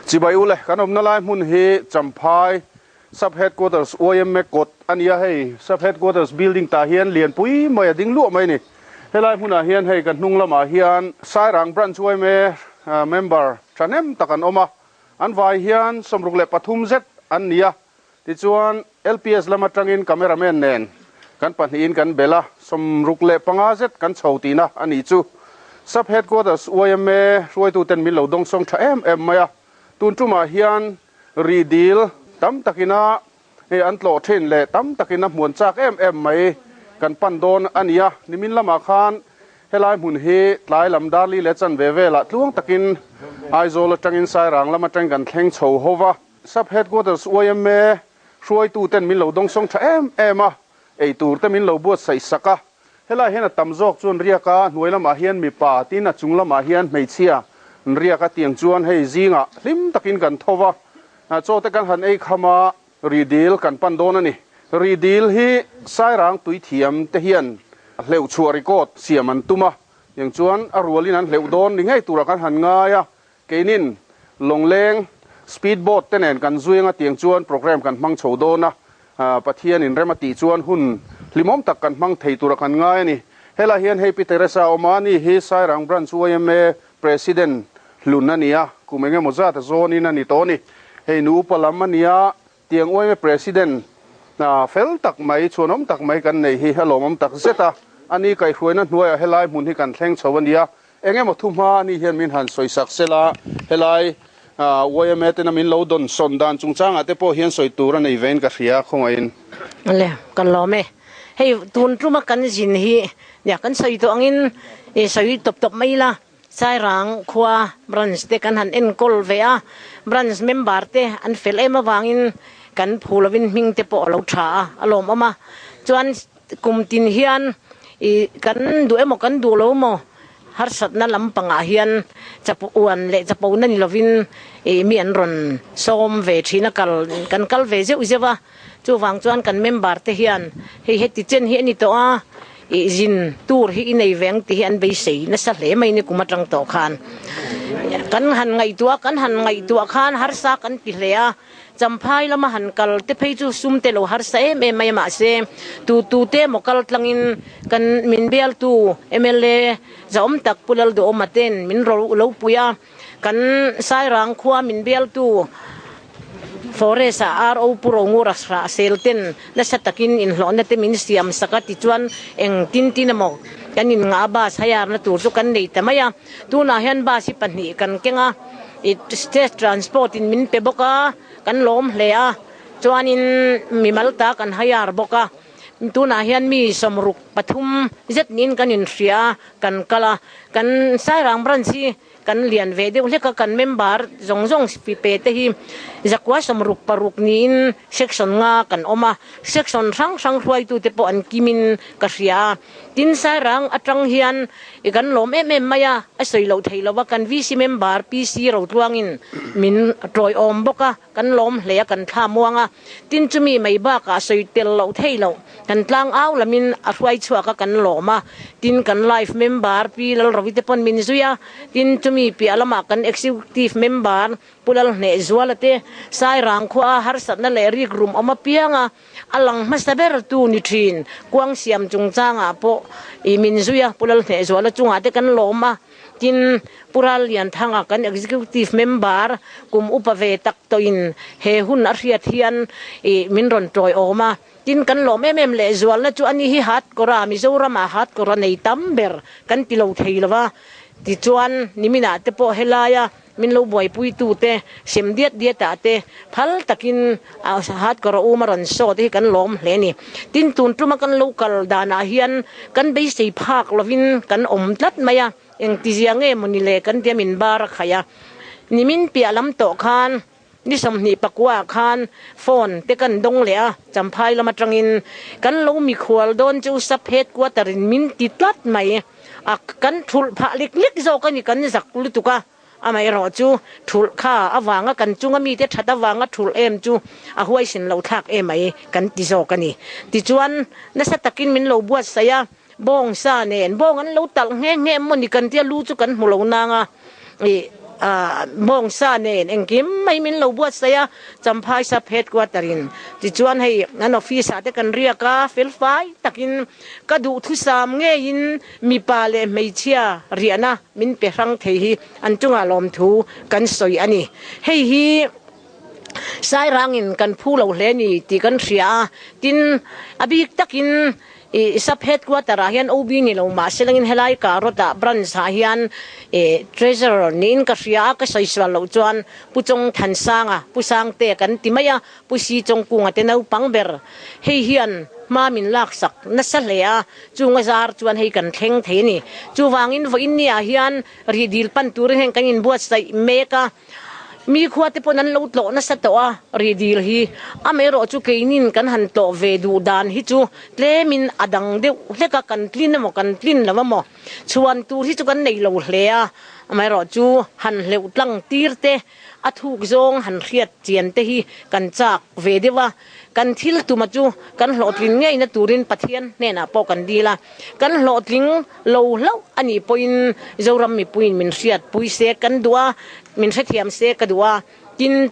Chibai ule, kan awmna lai hmun hi Champhai Sub Headquarters YMA kawt a ni a, hei Sub Headquarters building tah hian lianpui mai a ding luah mai a ni. Helai hmunah hian hei kan hnung lamah hian Sairang Branch YMA member thahnem tak an awm a, an vai hian 63 zet an ni a, Tichuan, LPS lam atangin cameraman nen kan pahnihin kan bel a, 65 zet kan chho tihna a nih chu. Sub Headquarters yma hruaituten min lo dawngsawng tha em em mai a, tun tumah hian ri dil tam takina hei an tlawh thin leh tam takina hmuan chak em em mai kan pan dawn a ni a. Nimin lamah khan helai hmun hi tlai lam darli leh chanve velah tluang takin Aizawl atangin Sairang lam atangin kan thleng chho ho va. Sub Headquarters yma hruaituten min lo dawngsawng tha em em a, ei tur te min lo buatsaih sak a. Helai hian a tam zawk chuan riak a, hnuai lamah hian mipa tin a chung lamah hian hmeichhia an riak a tiang chuan hei zingah hlim takin kan tho va, chaw te kan han ei kham a, ri dil kan pan dawn a ni. Ri dil hi Sairang tuithiam te hian hleuh chhuah record siam an tum a, tiang chuan a rualin an hleuh dawn ni ngei turah kan han ngai a, Keinin Lawngleng speed boat te nen kan zui anga tiang chuan programme kan hmang chho dawn a, Pathianin rem a tih chuan hun hlimawm tak kan hmang thei tura kan ngai a ni. Helai hian hei Pi Teresa awm a, ni hi Sairang Branch yma President hlun a ni a, kum eng emaw zat a zawnin a ni tawh a ni. Hei nu upa lam a ni a, tiang yma President fel tak mai, chhuanawm tak mai kan nei hi a lawmawm tak zet a, ani kaihhruaina hnuaiah helai hmun hi kan thleng chho a ni a, Eng emaw thu hma ani hian min han sawi sak sela, helai yma tena min lo dawn sawn dan chungchangah te pawh hian sawi tur a nei vein ka hria khawngaihin. Le, ka lawm e. Hei tun tuma kan zin hi nia kan sawi tawh angin i sawi tawp tawp mai ila, Sairang khua branch te kan han enkawl ve a, branch member te an fel em avangin kan phu lovin hming te pawh a lo tha a, a lawmawm a. Chuan Kum tin hian i kan duh emaw kan duh lo emaw harsatna lampangah hian chapo uan leh chapo na ni lovin i mi an rawn sawm ve thin a kal kan kal ve zeuh zeuh a, chuvang chuan kan member te hian hei heti chen hi a ni tawh a i zin tur hi i nei ve ang tih hi an beisei nasa hle mai ni kum atang tawh khan kan han ngaihtuah kan han ngaihtuah khan harsa kan ti hle a. Champhai lama han kal te phei chu sum te lo harsa em em mai a mahse tu tu te emaw kal tlangin kan min bialtu mla zahawm tak Pu Lalduhawma ten min ro lo pui a, kan Sairang khua min bialtu Forest ah RO Pu Rongura hrah sel ten nasa takin inhlawhna te min siam sak a tichuan eng tin tin emaw kan in ngah a bus hayarna tur chu kan nei ta mai a, tunah hian bus hi pahnih kan keng a. I state transport in min pe bawk a, kan lawm hle a, chuanin mimal ta kan hire bawk a, tunah hian mi 63 zet niin kan inhria a, kan kal a, kan Sairang branch hi kan lian ve deuh hlek a, kan member zawng zawng pe te hi 166 niin section nga kan awm a, section hrang hrang hruaitute pawh an kimin ka hria a. Tin Sairang atang hian i kan lawm em em mai a, a sawi loh theih loh a, kan VC member PC Rotluangin min tawiawm bawk a, kan lawm hle a, kan thla muang a. Tin chumi mai bakah sawi tel loh theih loh, kan tlang au lamin a hruai chhuak a, kan lawm a. Tin kan life member Pi Lalrovi te pawn min zui a, tin chumi piah lamah kan executive member Pu Lalhnehzuala te Sairang khua a harsatna leh rikrum awm apianga A lang hmasa ber tu ni thin. Kuang siam chungchangah pawh i min zui a, Pu Lalhnehzuala chungah te kan lawm a, tin Pu Rallianthanga kan Executive Member kum upa ve tak tawhin he hun a hriat hian i min rawn tawiawm a, tin kan lawm em em lehzualna chu ani hi Hatkawra, Mizoramah Hatkawra nei tam ber kan ti lo thei lo va, tichuan niminah te pawh helaia Min lo buaipuitute sem diat diatah te phal takin hat ka rawh u ma rawn saw te hi kan lawm hle a ni. Tin, tun tuma kan lo kal danah hian kan beisei phak lovin kan awm tlat mai a, engtizia nge maw ni le kan tia min bar a khaih a. Nimin piah lam tawh khan ni 24 ah khan phone te kan dawng leh a, Champhai lam atangin kan lo mikhual dawn chu sub headquarter in min ti tlat mai a, kan thulh phah lek lek zawk a ni, kan zak lutuk a. Amaherawh chu thulh kha avanga kan chunga mite that avanga thulh em chu a huaisin lo thlak em mai kan ti zawk a ni. Tichuan, nasa takin min lo buatsaih a, bawng sa nen bawng an lo talh nghe nghe em maw ni kan tia lu chu kan hmu lo nang a, ih Bawngsa nen engkim mai min lo buatsaih a, Champhai Sub Headquarter in. Tichuan hei an office ah te kan riak a, felfai takin ka duhthusam ngeiin mipa leh hmeichhia riahna min pe hrang thei hi an chungah lawmthu kan sawi a ni. Hei hi Sairangin kan phu lo hle ni tih kan hria a, tin a bik takin I Sub Headquarter ah hian OB ni lo mah se langin helai Karot ah branch ah hian Treasurer niin ka hria a, ka sawi sual loh chuan Pu Chawng Thansanga, Pu Sangte kan ti mai a, Pu Si Chawng Kunga te naupang ber hei hian hma min laksak nasa hle a, chung a zar chuan hei kan thleng thei a ni. Chuvangin vawiin ni ah hian rihdil pan turin heng kan inbuatsaih mek a. Mi khua te pawn an lo tlawh nasa tawh a, rihdil hi. Amaherawh chu keinin kan han tlawh ve duh dan hi chu tlemin a dang deuh hlek a, kan tlin emaw kan tlin lo emaw chhuan tur hi chu kan nei lo hle a. Amaherawh chu han hleuh tlang tir te, a thuk zawng han hriat chian te hi kan chak ve deuh a. Kan thil tuma chu kan hlawhtlin ngeina turin Pathian hnenah pawh kan dil a, kan hlawhtling lo hlauh a nih pawhin Zoram mipuiin min hriatpui se kan duh a, min hrethiam se ka duh a. Tin,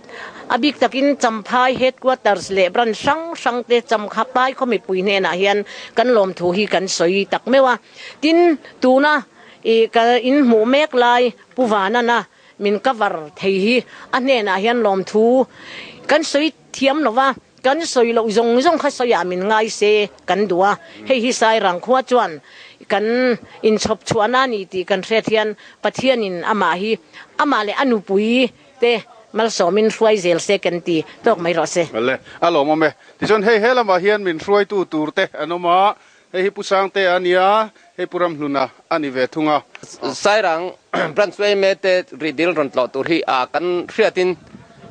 a bik takin Champhai Headquarters leh branch hrang hrang te Champhai khaw mipui hnenah hian kan lawmthu hi kan sawi tak meuh a. Tin, tuna i ka inhmuh mek lai Pu Vanana min cover thei hi a hnenah hian lawmthu kan sawi thiam lo va, kan sawi loh zawng zawng kha sawiah min ngai se kan duh a, hei hi Sairang khua chuan kan inchhawp chhuahna a ni tih kan hriat hian Pathianin amah hi amah leh a nupui te malsawmin hruai zel se kan ti tawk mai rawh se. Le, a lawmawm e. Tichuan hei he lamah hian min hruaitu tur te an awm a, Hei hi Pu Sangtea a nia, hei Pu Ramhluna a ni ve thung a. Sairang Branch yma te rihdil rawn tlawh tur hi a kan hriatin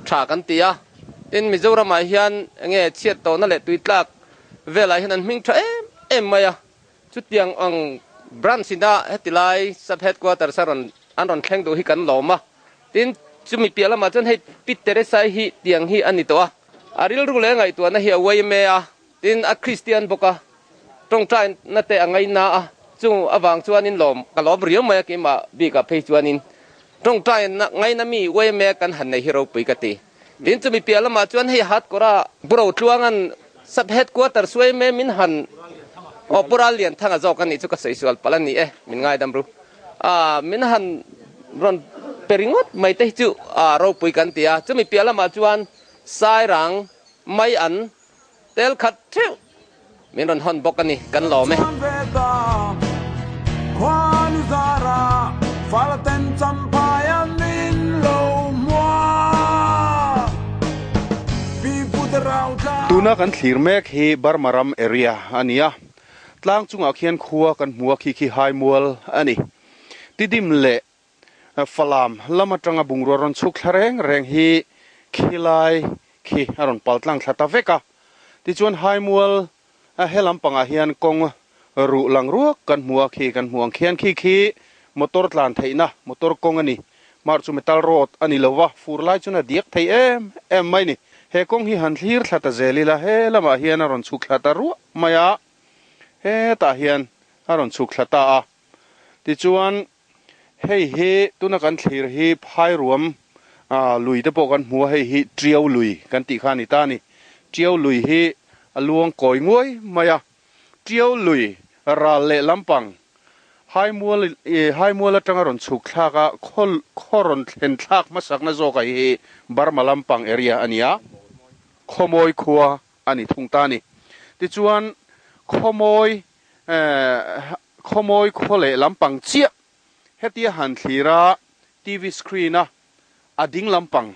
tha kan ti a, tin Mizoramah hian enge chhiat tawhna leh tuitlak velah hian an hming tha em em mai a, chutiang ang Branch ina heti lai Sub Headquarters a rawn an rawn thleng duh hi kan lawm a, tin chumi piah lamah chuan hei Pi Teresai hi tiang hi a ni tawh a, a rilru leh ngaihtuahna hi a yma a. Tin, a Kristian bawk a, tawngtaina te a ngaina a, chung avang chuanin lawm ka lawm riau mai a, keimah bikah phei chuanin tawngtaina ngaina mi yma kan han nei hi ropui ka ti. Tin, chumi piah lamah chuan hei Hatkawra Buro Tluangan Sub Headquarters yma min han aw Pu Rallianthanga zawk a nih chu ka sawi sual palh a ni e, min ngaidam ru. A, min han rawn pe ringawt mai te hi chu a ropui kan ti a, chumi piah lamah chuan Sairang mai an Tel khat theuh min rawn hawn bawk a ni, kan lawm e. Tuna kan thlir mek hi Burma ram area a ni a, tlang chungah khian khua kan hmu a, khi khi Haimual a ni. Tidim leh Falam lam atanga bungrua rawn chhuk thla reng reng hi khilai khi a rawn pal tlang thla ta vek a. Tichuan Haimual a he lampangah hian kawng ruh lang ruak kan hmu a, khi kan hmu ang khian khi khi motor tlan theihna motor kawng a ni. Mar chu metal road a ni lo va, fur lai chuan a diak thei em em mai ni. He kawng hi han thlir thla ta zel ila he lamah hian a rawn chhuk thla ta ruah mai a, hetah hian a rawn chhuk thla ta a. Tichuan Hei hi tuna kan thlir hi Phairuam lui te pawh kan hmu a, hei hi Tiau lui kan tih kha a ni ta a ni. Tiau lui hi a luang kawi nguai mai a, Tiau lui ral leh lampang Haimual Haimual atanga rawn chhuk thlak a, khaw khaw rawn thlen thlak hmasakna zawkah hi Burma lampang area a ni a, Khawmawi khua a ni thung ta a ni. Tichuan Khawmawi Khawmawi khaw leh lampang chiah hetia han thlir a TV screen a a ding lampang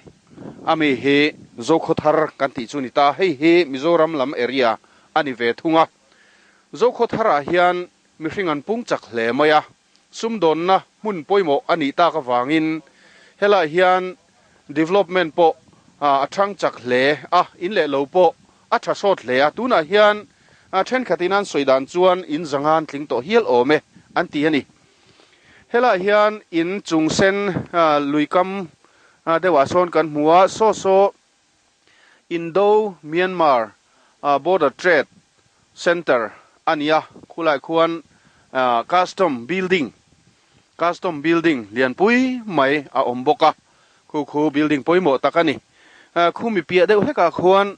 a mi hi Zokhawthar kan tih chu ni ta, hei hi Mizoram lam area a ni ve thung a. Zokhawthar ah hian mihring an pung chak hle mai a, sumdawnna hmun pawimawh a nih tak avangin helaiah hian development pawh a thang chak hle a, in leh lo pawh a tha sawt hle a, tunah hian thenkhatin an sawi dan chuan in zangan tling tawh hial awm e an ti a ni. Helaiah hian in chung sen luikam deuhah sawn kan hmu a, saw saw Indo Myanmar Border Trade Centre a ni a, khulaiah khuan Custom Building. Custom building lianpui mai a awm bawk a, khu khu building pawimawh tak a ni. Khu mi piah deuh hlekah khuan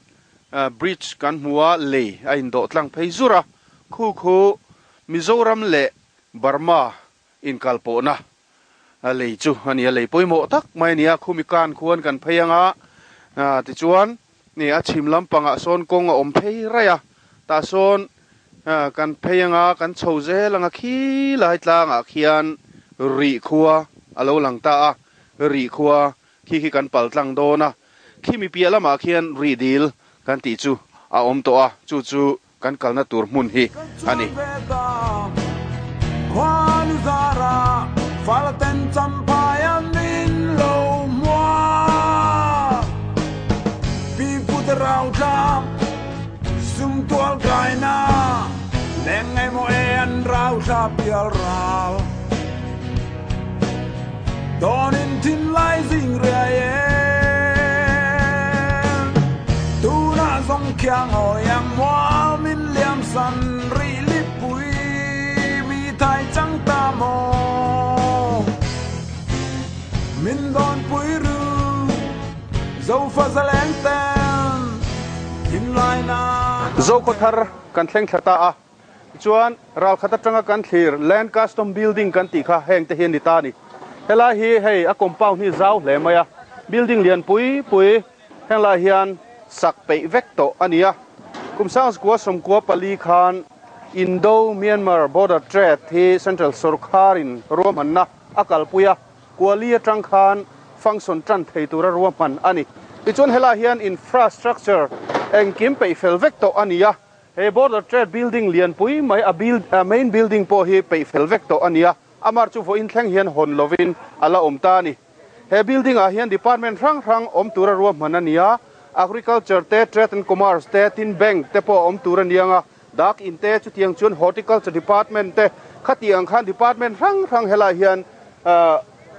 bridge kan hmu a, lei a indawh tlang phei zur a, khu khu Mizoram leh Burma inkalpawhna lei chu a ni a, lei pawimawh tak mai a ni a, khu mi kan khuan kan phei anga tichuan a chhim lampangah sawn kawng a awm phei raih a, tah sawn Kan phei anga kan chho zel anga khi lai tlangah khian rih khua a lo lang ta a, rih khua khi khi kan pal tlang dawn a, khimi piah lamah khian rih dil kan tih chu a awm tawh a, chu chu kan kalna tur hmun hi a ni. Sumtual kaina leng ngai maw e an rau thla pial ral Dawn in thin lai zing riai em Tunah zawng khiang awi ang mual min liam san rih lipui mi thai chang ta maw Min dawn pui ru Zokhawthar kan thleng thla ta a, tichuan ralkhat atanga kan thlir Land Custom Building kan tih kha heng te hi a ni ta a ni. Helai hi hei a compound hi zau hle mai a, building lian pui pui heng lai hian sak peih vek tawh a ni a. Kum sangzkua 14 khan Indo-Myanmar Border Trade hi Central sawrkharin ruahmanna a kalpui a. Kuali atang khan function tan thei tura ruahman a ni. Tichuan helaiah hian infrastructure engkim peih fel vek tawh a ni a, he Border Trade Building lianpui mai a build main building pawh hi peih fel vek tawh a ni a, amar chu vawiin thleng hian hawn lovin a la awm ta a ni. He building ah hian department hrang hrang awm tura ruahman a ni a, Agriculture te, Trade and Commerce te, tin Bank te pawh a awm tur a ni ang a, Dak in te chutiang chuan Horticulture Department te khati ang khan department hrang hrang helaiah hian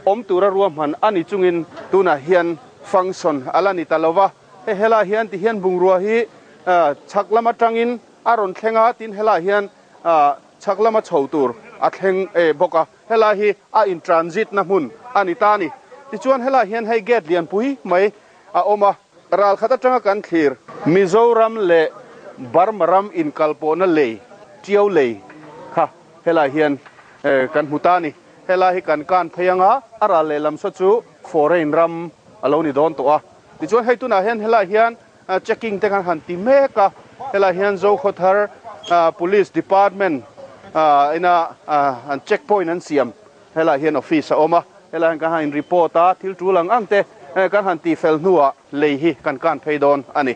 awm tura ruahman a ni chungin tunah hian function a la ni ta lo va. Hei helaiah hian ti hian bungrua hi chhak lam atangin a rawn thleng a, tin helaiah hian chhak lama chho tur a thleng bawk a, helai hi a in transit na hmun a ni ta a ni. Tichuan helaiah hian hei gate lianpui mai a awm a. Ralkhat atanga kan thlir. Mizoram leh Burma ram inkalpawhna lei, Tiau lei kha helai hian kan hmu ta a ni. Helai hi kan kan phei anga a ral lehlam saw chu foreign ram a lo ni dawn tawh a. Tichuan hei tunah hian helai hian checking te kan han ti mek a, helai hian Zokhawthar Police Department ina an check point an siam Helaiah hian office a awm a, helaiah hian kan han in report a, thil tul ang ang te kan han tih fel hnuah lei hi kan kan phei dawn a ni.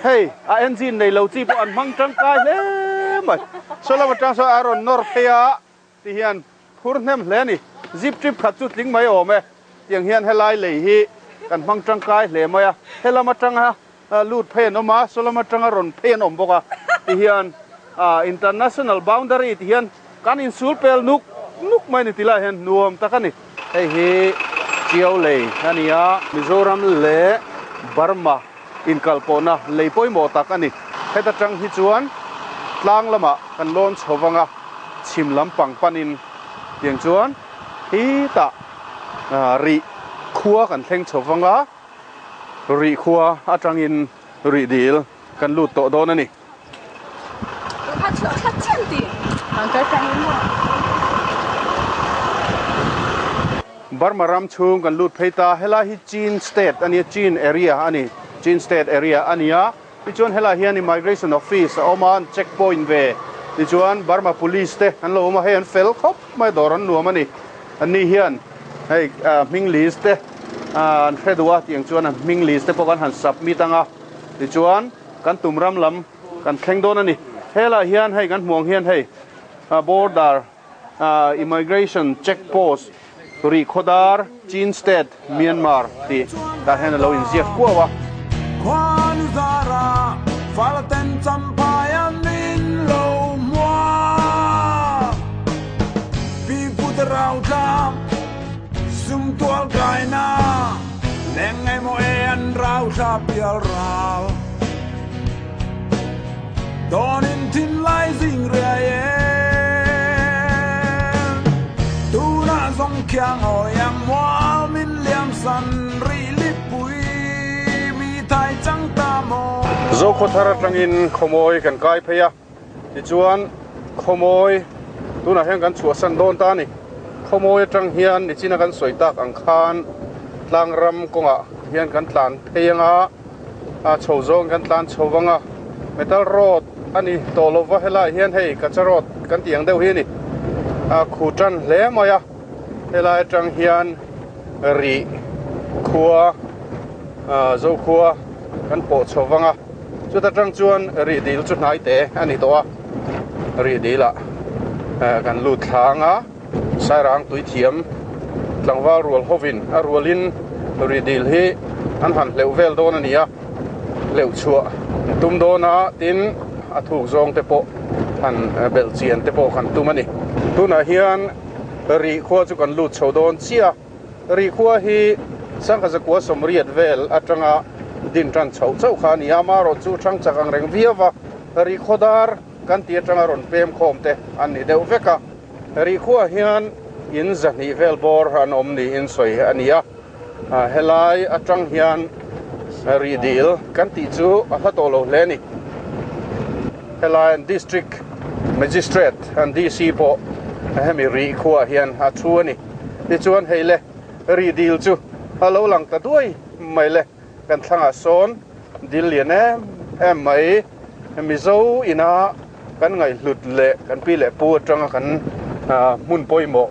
Hei a engine nei lo chi pawh an hmang tangkai hle mai. Saw lam atang sawn a rawn nawr phei a ti hian phur hnem hle a ni. Zip trip khat chu tling mai awm e. Tiang hian helai lei hi kan hmang tangkai hle mai a, helam atanga lut phei an awm a, saw lam atanga rawn phei an awm bawk a, ti hian international boundary ti hian kan insul pel nuk nuk mai a ni ti lai hian nuam tak a ni. Hei hi Tiau lei a ni a, Mizoram leh Burma inkalpawhna lei pawimawh tak a ni. Heta tang hi chuan tlang lamah kan lawn chho vang a, chhim lampang panin tiang chuan hetah rih khua kan thleng chho vang a. Rih khua atangin rih dil kan lut tawh dawn a ni. Burma ram chhung kan lut phei ta, helai hi Chin state a nia, Chin area a ni, Chin state area a ni a, tichuan helai hian immigration office a awm a, an check point ve, tichuan Burma police te an lo awm a, hei an fel khawp mai, dawr an nuam a ni, Anni hian hei hming list te an hre duh a, tiang chuan an hming list te pawh kan han submit ang a, tichuan kan tum ram lam kan thleng dawn a ni. Helaiah hian hei kan hmuh ang hian hei border immigration check post Rihkhawdar, Chin State, Myanmar tih tah hian a lo inziak kuau a. Pi put rau tlam sum tual kai na leng ngai maw e an rau thla pial ral dawn in thin lai zing riai em tunah zawng. khiang awi ang mual min liam san rih lipui mi thai chang ta maw. Zokhawthar atangin khawmawi kan kai phei a, tichuan khawmawi tunah hian kan chhuahsan dawn ta a ni. Khawmawi atang hian nichina kan sawi tak ang khan tlangram kawngah hian kan tlan phei anga a chho zawng kan tlan chho vang a, metal road a ni tawh lova helaiah hian hei kacha road kan tih ang deuh hi a ni. A khu tan hle mai a, helai atang hian rih khua Zokhua kan pawh chho vang a, chuta tang chuan rih dil chu hnai te a ni tawh a, rih dilah kan lut thla ang a. Sairang tuithiam tlangval rual hovin a rualin ri dil hi an han hleuh vel dawn a ni a, hleuh chhuah tum dawn a, tin a thuk zawng te pawh han belh chian te pawh kan tum a ni. Tunah hian ri khua chu kan lut chho dawn chiah a, ri khua hi Sangha zakua sawmriat vel atanga din tan chhoh chauh kha a ni a, amaherawh chu thang chak ang reng viau va, ri khaw dar kan tih atanga rawn pem khawm te an ni deuh vek a. Rihkhuaah hian in zahnih vel bawr an awm niin sawi a ni a, helai atang hian rih dil kan tih chu a hla tawh lo hle a ni. Helai an District Magistrate an DC pawh hemi rihkhuaah hian a thu a ni. Tichuan hei le rih dil chu a lo lang ta duai mai le. Kan thlangah sawn dil lian em em mai Mizo ina kan ngaihhlut leh kan pi leh pu atanga kan hmun pawimawh.